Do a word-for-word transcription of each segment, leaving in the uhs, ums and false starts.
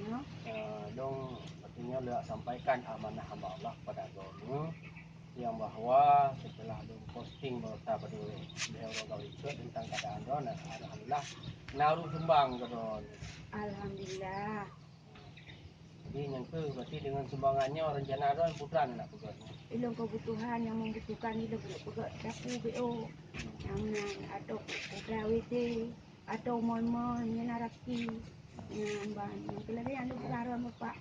Eh, dong, artinya, leuak sampaikan amanah hamba Allah kepada droeneuh, yang bahwa setelah dong posting berita pada lhèe uroe ka ikot tentang keadaan droeneuh, alhamdulillah, na ureueng sumbang keu droeneuh. Alhamdulillah. Jadi, nyang keu berarti dengan sumbangan nyoe rencana droeneuh peugöt aneuk? Ilôn kebutuhan nyang membutuhkan ilôn keuneuk peugöt dapur B O. Nyang meunan atau kuda W C, atau mon-mon nyang na raki. Nyang ban, nyang keu lagèe nyan lôn peugah lom Bapak.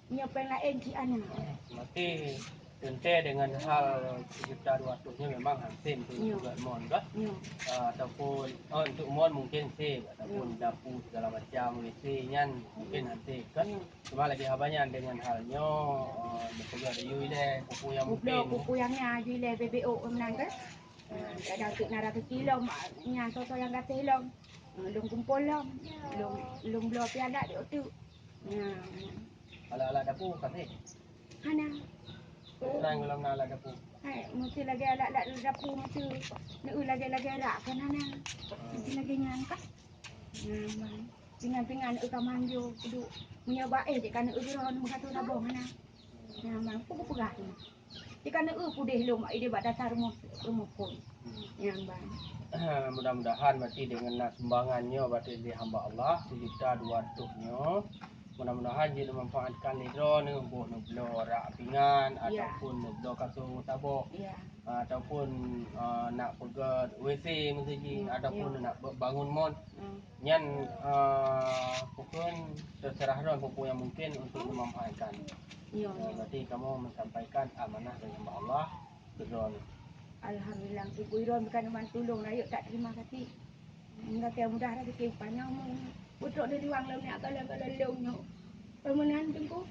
Nyoe péng laén cit aneuk. Berarti teuntèe dengan hal sejuta dua ratus nyoe memang han tem untuk Nyoe. peugöt mon kah? Nyoe. Ah, ataupun, oh, untuk mon mungkin sip, ataupun Nyoe. dapur segala macam, W C nyan mungkin Nyoe. han tem kah? Nyoe. Cuma lagèe haba nyan dengan hal nyoe, eh, neupeugöt yue ilèe, peue-peue nyang Mubloe mungkin. peue-peue nyang na jih lé B B O meunan kan. Ha, kadang teuk na raseuki lom, nyan soe-soe nyang gaséh lom. Ha, lôn kumpol lom. Lôn, lôn bloe piala di oteuk. Nyan. Alat-alat dapur ka sép? Hana. Trang golom na alat dapur. Hai, meusti lagèe alat-alat dapur meusti. Neu lagèe-lagèe rak kan hana. Meusti lagèe nyan kan. Nyan ban. Pingan-pingan eu ka manjo kudu meunyoe ba éh cit ka neu droen meukato saboh hana. Nyan ban, peue kupeugah nyan. Cit ka neu pudeh lom ideh bak dasar rumoh, rumoh phon. Nyan ban. Mudah-mudahan berarti dengan na sumbangan nyoe berarti di hamba Allah sejuta dua ratus nyoe. Mudah-mudahan jeuet neumanfaatkan lé droeneuh, boh neubloe rak pingan, Ya. ataupun neubloe kasô saboh, Ya. ataupun, eh, nak peugöt W C meuseujid, Ya, ataupun ya. nak ba-, bangun mon. Hmm. Nyan, eh, pokon terserah droen peue-peue nyang mungkin untuk Ya. memanfaatkan. Ya, Eh, ya. berarti kamoe menyampaikan amanah dari hamba Allah keu droeneuh. Alhamdulillah, Teungku Iron bukan cuma tulông rakyat tak terima kasih. Enggak kaya mudah rezeki panjang umur. Putrok di luang lom nak kalau kalau lom nyoe. Pemenang Teungku.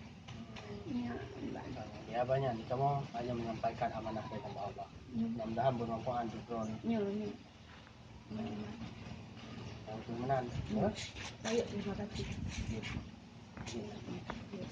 Ya, Mbak. Ya, banyak ni kamoe hanya menyampaikan amanah dari hamba Allah. Ya. Mudah-mudahan bermanfaat untuk droeneuh. Ya, ya. Yang tu menang. Ya. Baik, terima kasih. Ya. Ya. Ya.